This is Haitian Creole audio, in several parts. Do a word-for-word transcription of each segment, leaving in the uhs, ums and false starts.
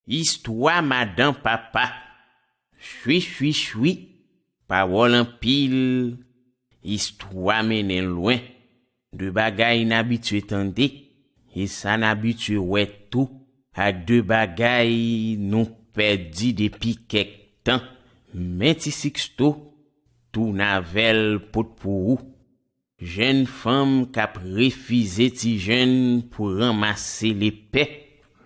Istwa madan papa. Chwi, chwi, chwi. Pawòl anpil. Istwa mennen lwen. De bagay n abitye tande, e sa n abitye wè tou, ak de bagay nou pèdi depi kèk tan. Men Ti Siksto, tounen avè l pot pou ou. Jèn fanm k ap refize ti jèn pou ranmase lepè.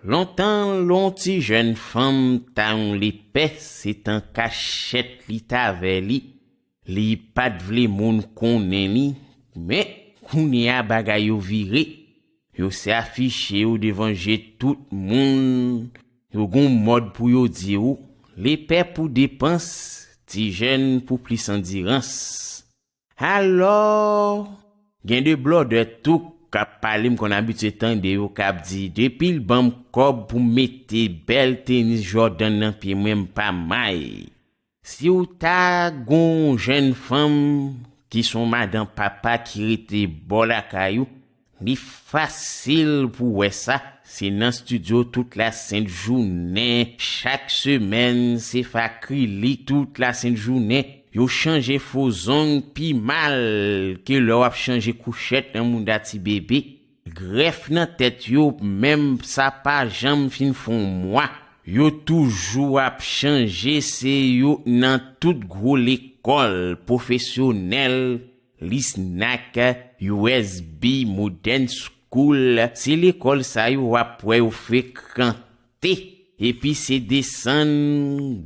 Lontan, lè yon ti jèn fanm ta yon lepè, se t an kachèt li t avè li. Li pa t vle moun konnen li, men kounye a bagay yo vire. Yo se afiche yo devan je tout moun. Yo gon mòd pou yo di ou, lepè pou depans, ti jèn pou plis andirans. Alò, gen de blòdè tou k ap pale, m konn abitye tande yo k ap di, depi l ban m kòb pou m mete bèl tenis Jordan nan pye mwen, m pa may. Si w ta gon jèn fanm ki se yon madan papa ki rete bò lakay ou, li fasil pou w wè sa. Se nan estidyo tout lasent jounen, chak semèn se fè akrilik tout lasent jounen. Yo chanje fo zong pi mal ke lè w ap chanje kouchèt nan mouda ti bebe. Grèf nan tèt yo, menm sa pa janm fin fè yon mwa. Yo toujou ap chanje, se yo nan tout gwo lekòl pwofesyonèl, lisnak, U S B, modèn school, se lekòl sa yo w ap wè yo frekante. Epi se desann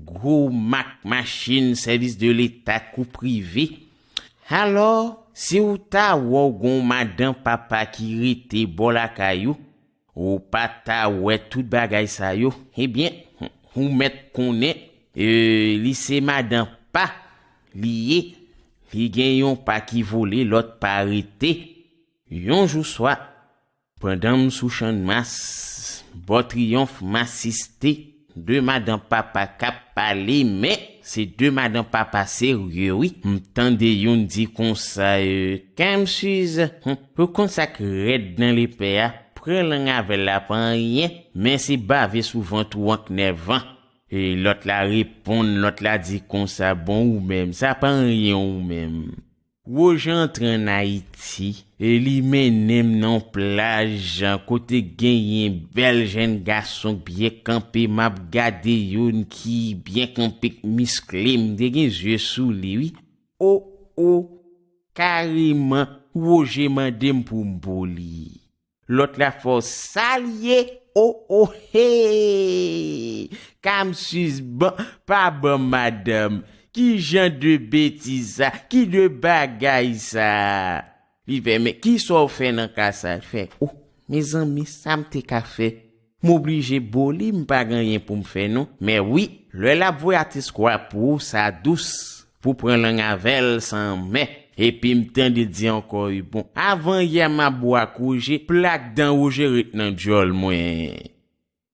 gwo mak machin sèvis de leta kou prive. Alò, si w ta wè w gon madan papa ki rete bò lakay ou, ou pa ta wè tout bagay sa yo, ebyen, ou mèt konnen, e, li se madan pa li ye, li gen yon pa ki vole, lòt pa rete. Yon jou swa, pandan m sou Channmas, bò Triyonf, m asiste de madan papa k ap pale, men se de madan papa serye, wi. M tande youn di konsa, e, Kamsiz, hmm, ou konn sa k rèd nan lepè a, pran lang avè l la pa anyen, men se bave sou vant ou ank nèvan. E lòt la reponn, lòt la di konsa, bon, ou menm, sa pa anyen ou menm. Woje antre ann Ayiti, e li mennen m nan yon plaj kote genyen bèl jèn gason k byen kanpe, m ap gade youn ki byen kanpe, k miskle, m te gen zye sou li, wi. O, o, kareman, Woje mande m pou m bo li. Lòt la fè w sa l ye, o, o, he! Kamsiz ban, pa ban madanm. Ki jan de betiz sa? Ki de bagay sa? Li fè, men kisa w fè nan ka sa? L fè, o, mezanmi, sa m te ka fè? M oblije bo li, m pa gen anyen pou m fè non. Men wi, lè l ap voye ateskwa pou ou, sa dous. Pou pran lang avè l san men. Epi m tande di ankò, wi, bon, avan yè m ap bo ak Woje, plak dan Woje ret nan djòl mwen.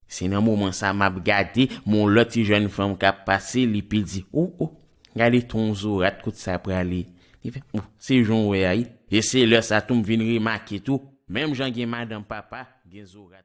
Se nan moman sa m ap gade, m wè yon lòt ti jèn fanm k ap pase, li pi di, o, o, gade ton zorat kot sa prale. Li fè, o, se jan w wè a, wi. E se lè sa tou m vin remake tou, menm jan gen madanm papa, gen zorat.